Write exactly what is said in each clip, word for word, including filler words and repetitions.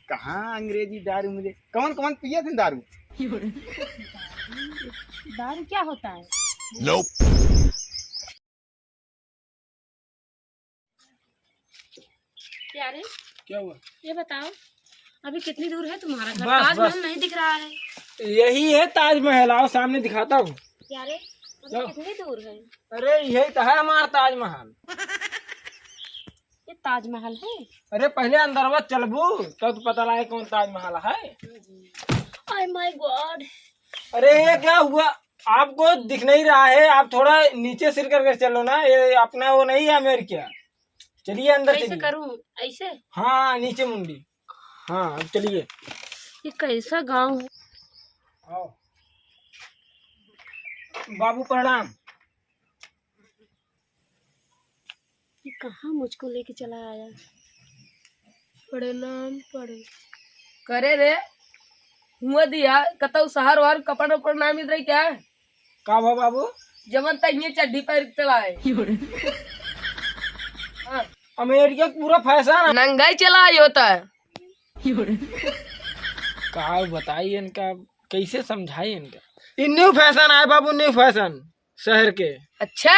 कहाँ अंग्रेजी दारू मिले? कौन कौन पिए थे दारू? दारू क्या होता है? प्यारे, क्या हुआ? ये बताओ, अभी कितनी दूर है तुम्हारा घर? बस, ताजमहल बस। नहीं दिख रहा है। यही है ताजमहल, आओ सामने दिखाता हूँ। प्यारे, अभी क्या? कितनी दूर है? अरे, यही तो है हमारा ताजमहल। ये ताजमहल है? अरे, पहले अंदरवा चलबू, तब तो पता लगे कौन ताजमहल है। Oh my God! अरे, ये क्या हुआ? आपको दिख नहीं रहा है, आप थोड़ा नीचे सिर करके चलो ना, ये अपना वो नहीं है अमेरिका। चलिए अंदर कैसे चलिए। करूँ? ऐसे? हाँ, नीचे मुंडी। हाँ, अब चलिए। ये कैसा गांव है? आओ। बाबू प्रणाम। ये कहाँ मुझको लेके चला आया? प्रणाम, प्रणाम। करे रे, हुआ दिया, कतौ शहर वहर कपड़ा उपड़ा ना मिल रही क्या? का भा बाबू? जवन तहिए चड्ढी पहिर के चला है। हाँ। अमेरिका के पूरा फैशन है। नंगा ही चला आयो होता है। का बताई इनका, कैसे समझाई इनका? ये न्यू फैशन आए बाबू, न्यू फैशन शहर के। अच्छा,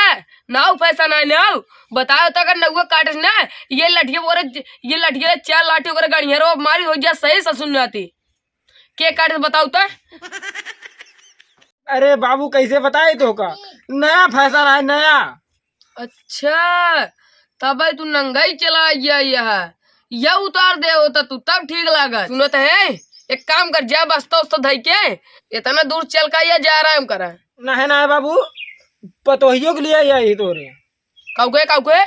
नाव फैशन आए नाव। बताओ तो अगर नौवा काटस ना, ये लठिया ओकरे, ये लठिया चार लाठी ओकरे गड़िया रो मारी हो जा सही ससुर नाती। के काटस बताओ तो? अरे बाबू, कैसे बताई तोहका? नया फैशन आए, नया। अच्छा, तबै तू नंगा ही चला गया यह। यह उतार दे होता तू तब ठीक लागत। सुनत है, एक काम कर, जा बस्ता उस्ता धई के इतना दूर चल का यह जा आराम करा। नहीं, नहीं बाबू, पतोहियो के लिए यही तोरे। काउके, काउके?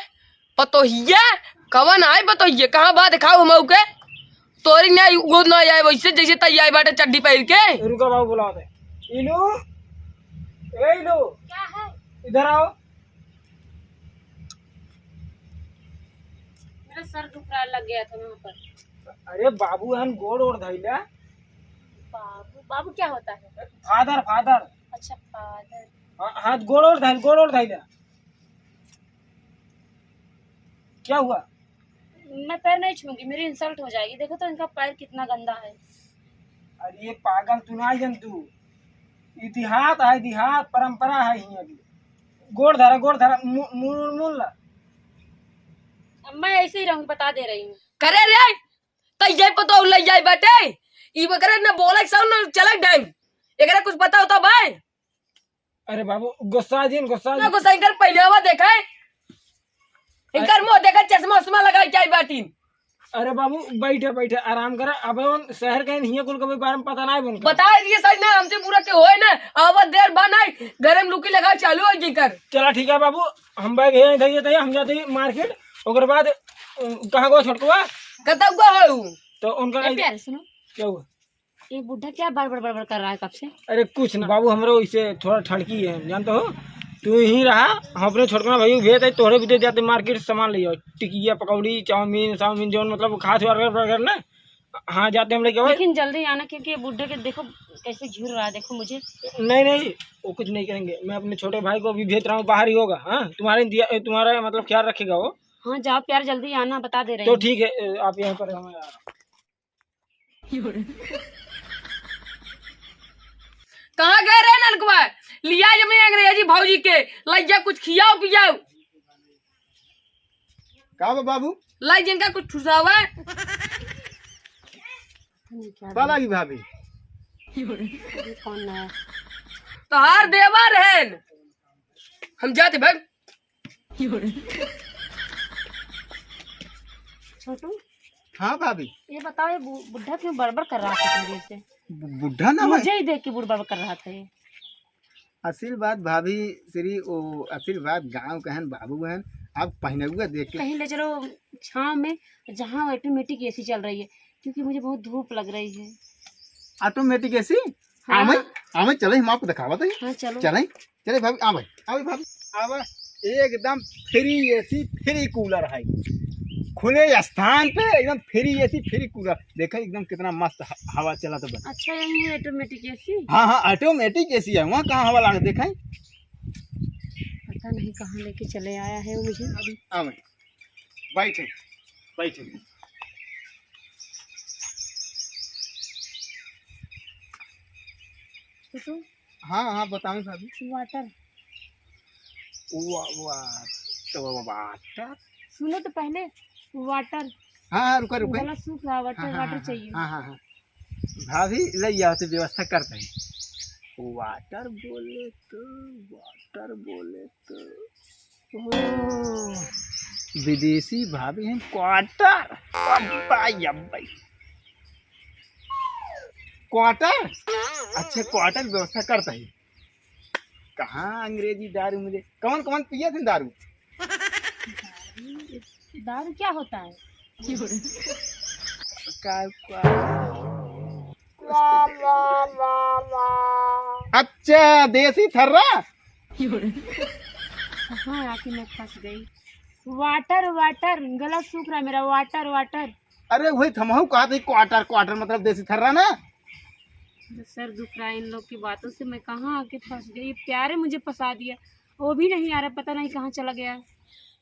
पतोहिया? कवन आए पतोहिया? कहाँ बा? दिखाओ हम के। तोरी ना, वो ना आए वैसे जैसे तई आए बाटे चड्डी पहिर के। रुको बाबू, बुलाओ दे। इलू, ए इलू। क्या है? इधर आओ। मेरा सर दुख रहा, लग गया था वहाँ पर। अरे बाबू, हन गोड़ ओड़ धइला। बाबू, बाबू क्या होता है? Father, father. अच्छा, फादर। हाँ, हाँ, गोड़ ओड़ धइल, गोड़ ओड़ धइला। क्या हुआ? मैं पैर नहीं छूऊंगी, मेरी इंसल्ट हो जाएगी। देखो तो इनका पैर कितना गंदा है। अरे ये पागल, तू ना जन तू। इतिहास है, इतिहास, परंपरा है ही अभी। गोड़ धरा, गोड़ धरा, मु-, मुड़, मुड़ ला। अब मैं ऐसे ही रहूं, बता दे रही हूँ। करे रे, त ये पतो लग जाए बाटे। ई बकरे न बोले सब न चले ढंग। एकरा कुछ पता होता भाई? अरे बाबू, गुस्सा जिन, गुस्सा ना जिन। गुस्सा, इनकर पहले हवा देखा है? इनकर मुंह देखा, चश्मा उश्मा लगा के आई बाटिन। अरे बाबू, बैठे, बैठे, आराम करा। अब उन शहर के हियां कुल के बारे में पता ना है उनका। बता दिए सही ना, हमसे बुरा के होए ना। आवत देर बा ना, घर में लुकी लगा चालू हो जी कर। चला ठीक है बाबू, हम बैग यहीं धइए थे, हम जाते हैं मार्केट। ओकर बाद, अ, कहाँ गो छोटकवा? कतौ गो हो? तो उनका ए, प्यारे, सुनो। क्या हुआ? ये बुढ़ा क्या बड़बड़ बड़बड़ कर रहा है कब से? अरे कुछ ना बाबू, हमरो इसे थोड़ा ठड़की है, जानते हो, तू यहीं रहा, हम अपने छोटकना भाई को भेज दे, तोहरे भी दे जाते मार्केट से सामान ले आओ, टिकिया, पकौड़ी, चाउमीन, चाउमीन, जौन मतलब खात हुआ बर्गर, बर्गर ना, हाँ जाते हम लेके आवे। लेकिन जल्दी आना, क्योंकि ये बुढ़े के देखो कैसे घूर रहा है, देखो मुझे। नहीं नहीं, वो कुछ नहीं करेंगे, मैं अपने छोटे भाई को अभी भेज रहा हूँ, बाहर ही होगा। हाँ, तुम्हारे इंतजा-, तुम्हारा मतलब ख्याल रखेगा वो। हाँ जाओ प्यार, जल्दी आना, बता दे रहे तो हैं। ठीक है, आप यहाँ पर, हमें आ रहा हूँ। कहाँ गए रे नलकवा? लिया ये मैं अंग्रेजी भौजी के, लइया कुछ खियाओ पियाओ। का बा बाबू? लाई जिनका कुछ ठुसावा। साला की भाभी। कौन है? तोहार देवर है। हम जाते भाग। छोटू। हाँ भाभी। ये बताओ, ये बु-, बुढ़ा क्यों बड़बड़ कर रहा था तेरे से? बु-, बुढ़ा ना भाई। मुझे ही देख के बुढ़ बड़बड़ कर रहा था ये। असिल बात भाभी, श्री ओ असिल बात, गाँव के हन, बाबू हन, आप पहनउआ देख के कहीं ले चलो छाँव में, जहाँ ऑटोमेटिक एसी चल रही है, क्योंकि मुझे बहुत धूप लग रही है। Automatic AC? हाँ। आवे, आवे, चले, हम आपको दिखावा थे। हाँ, चलो। चले, चले भाभी, आवे, आवे भाभी, आवे, एकदम फ्री एसी, फ्री कूलर है, खुले स्थान पे एकदम फ्री एसी, फ्री कूलर। देखा एकदम कितना मस्त ह-, हवा चला तो बस। अच्छा, यही है ऑटोमेटिक एसी? हाँ, हाँ, ऑटोमेटिक एसी है, वहाँ कहाँ हवा लाग, देखा है? पता नहीं कहाँ लेके चले आया है वो मुझे। अभी आवे, बैठे, बैठे। तो तू हाँ, हाँ, बताऊँ भाभी। Water। वा-, वा-, तो वा-, water? सुनो तो पहले, water। हाँ, हाँ, रुका, रुका। गला सूख रहा, water, हाँ, हाँ, water हाँ, चाहिए। हाँ, हाँ, हाँ। भाभी, ले आओ तो व्यवस्था करते हैं। Water बोले तो, water बोले तो, ओह, विदेशी भाभी हैं, quarter। अब्बा, अब्बा। Quarter? अच्छा, quarter व्यवस्था करता ही। कहाँ अंग्रेजी दारू मिले? कौन, कौन पिया थे दारू? दारू क्या होता है? का, का? अच्छा, देसी थर्रा? कहाँ आके मैं फंस गई? Water, water, गला सूख रहा है मेरा, water, water। अरे, वही तो हमहू कहत ही, quarter, quarter मतलब देसी थर्रा ना। जो सर दुख रहा है इन लोग की बातों से, मैं कहाँ आके फंस गई। प्यारे मुझे फंसा दिया, वो भी नहीं आ रहा, पता नहीं कहाँ चला गया।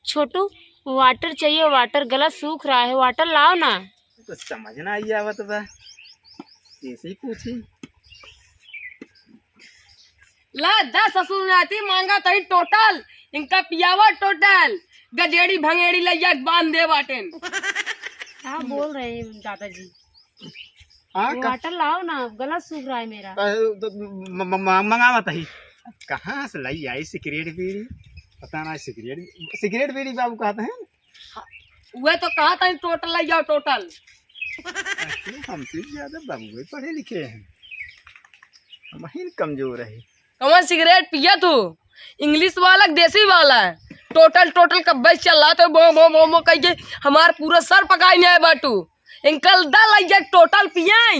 छोटू, water चाहिए, water, गला सूख रहा है, water लाओ ना। तो समझ ना आई आवत बा, कैसे ही पूछी। ला, दस ससुर नाती मांगा तही टोटल, इनका पियावा टोटल, गजेड़ी भंगेड़ी लइया के बांध दे बाटेन। क्या बोल रहे हैं दादाजी? हाँ, वो का? Water लाओ ना, गला सूख रहा है मेरा। अ, तो म-, म-, म-, मंगावा तही। कहाँ से लाई आई सिगरेट बीड़ी? पता ना सिगरेट, सिगरेट बीड़ी बाबू कहते हैं। हाँ, वह तो कहा था टोटल लइया टोटल। अरे, हमसे ज्यादा बाबू भाई पढ़े लिखे हैं, हम ही कमजोर है। कौन सिगरेट पिया तू? English वाला कि देसी वाला? टोटल टोटल कब्बे से चल रहा तो बो बो बो बो कह के हमार पूरा सर पकाई नहीं है बाटू। इनका दा लग जाए टोटल पियाई।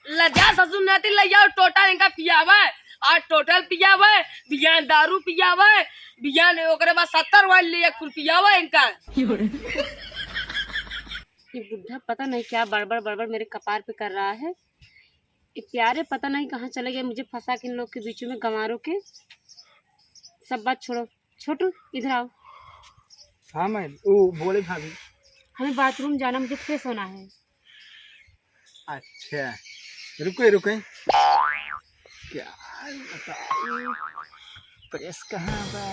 लजा ससुर नाती लइ जाओ टोटल इनका पियावे। आज टोटल पियावे, बियान दारू पियावे, बियान ओकरे बाद सत्तर वाली ले एक कुल पियावे इनका। ये बुढ़ा पता नहीं क्या बड़बड़ बड़बड़ मेरे कपार पे कर रहा है। ये प्यारे पता नहीं कहाँ चले गए, मुझे फंसा के इन लोग के बीच में, गंवारों के। सब बात छोड़ो, छोटू इधर आओ। हाँ मैं, ओ बोले भाभी। हमें बाथरूम जाना, मुझे फ्रेश होना है। अच्छा, रुके रुके, क्या बताई, प्रेस कहाँ बा?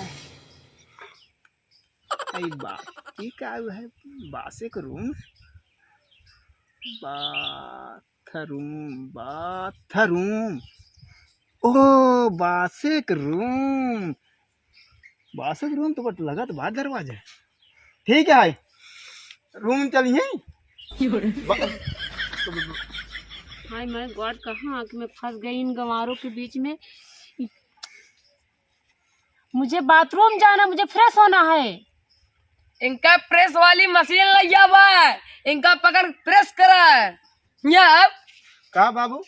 ई बा, ई का है? बासे के रूम, बाथरूम, बाथरूम। ओ, बासे के रूम, बासे के रूम तो बट लगत बा दरवाजा। ठीक है, रूम चलिए। हाय माय गॉड, कहाँ आके मैं फंस गई इन गंवारों के बीच में। मुझे बाथरूम जाना, मुझे फ्रेश होना है। इनका प्रेस वाली मशीन लइ जावा, इनका पकड़ प्रेस करा। यहाँ का बाबू?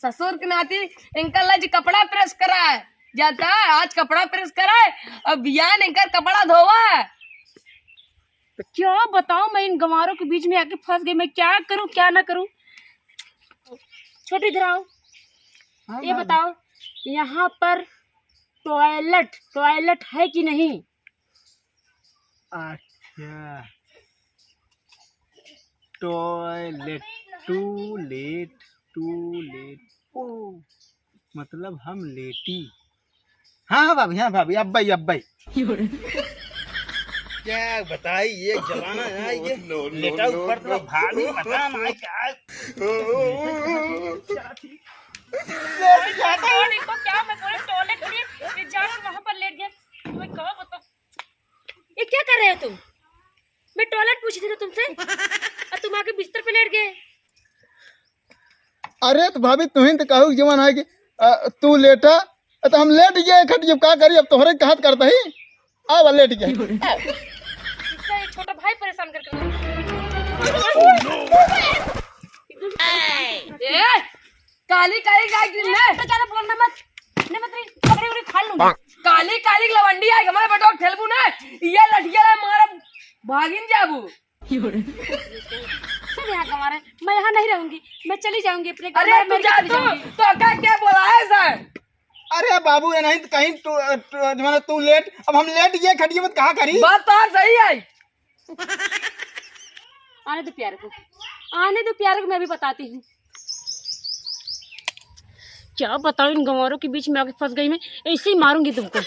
ससुर के नाती इनका लज कपड़ा प्रेस करा है। जाता है, आज कपड़ा प्रेस करा है और बियान इनकर कपड़ा धोवा है। तो क्या बताऊं, मैं इन गंवारों के बीच में आके फंस गई। मैं क्या करूं, क्या ना करूं। छोटी, इधर आओ। हाँ, ये भाभी। बताओ, यहाँ पर टॉयलेट, टॉयलेट है कि नहीं? अच्छा, toilet, too late, too late. ओ, मतलब हम लेटी। हाँ, हाँ, भाभी, हाँ, भाभी, अब्बई, अब्बई। क्या बताई, ये जमाना है, ये लेटा ऊपर तो भाभी, पता ना क्या। लेट जाता है। और इनको क्या, मैं पूरे टॉयलेट के लिए, ये जाकर वहां पर लेट गया। मैं क्या बताऊं? ये क्या कर रहे हो तुम? मैं टॉयलेट पूछी थी ना तुमसे, और तुम आके बिस्तर पे लेट गए। अरे तो भाभी, तुहिन तो कहू जवन है कि, अ, तू लेटा, अ, तो हम लेट गए खटिया, का करी, अब तोहरे कहत करता ही। आवा, लेट गए। इसका ये छोटा भाई परेशान करके ए, काली काली गाय गिर ले। तो ज्यादा बोलना मत। नहीं, मैं तेरी पकड़ी उकड़ी खा लूंगी। काली काली लवंडी आए, हमारे बेटा ठेलबू ना, ये लठिया ला मारा, भागिन जाबू। सब यहाँ गंवार है, मैं यहाँ नहीं रहूंगी, मैं चली जाऊंगी अपने घर अरे में, तू मैं जा चली तू, जाऊंगी। तो क्या, क्या बोला है सर? अरे बाबू, ये नहीं तो कहीं तू, तू, माने तू लेट, अब हम लेट ये खटिए मत कहाँ करी? बात तो सही है। आने दो प्यारे को, आने दो प्यारे को, मैं भी बताती हूँ। क्या बताऊं, इन गंवारों के बीच में आके फंस गई मैं, ऐसे ही मारूंगी तुमको।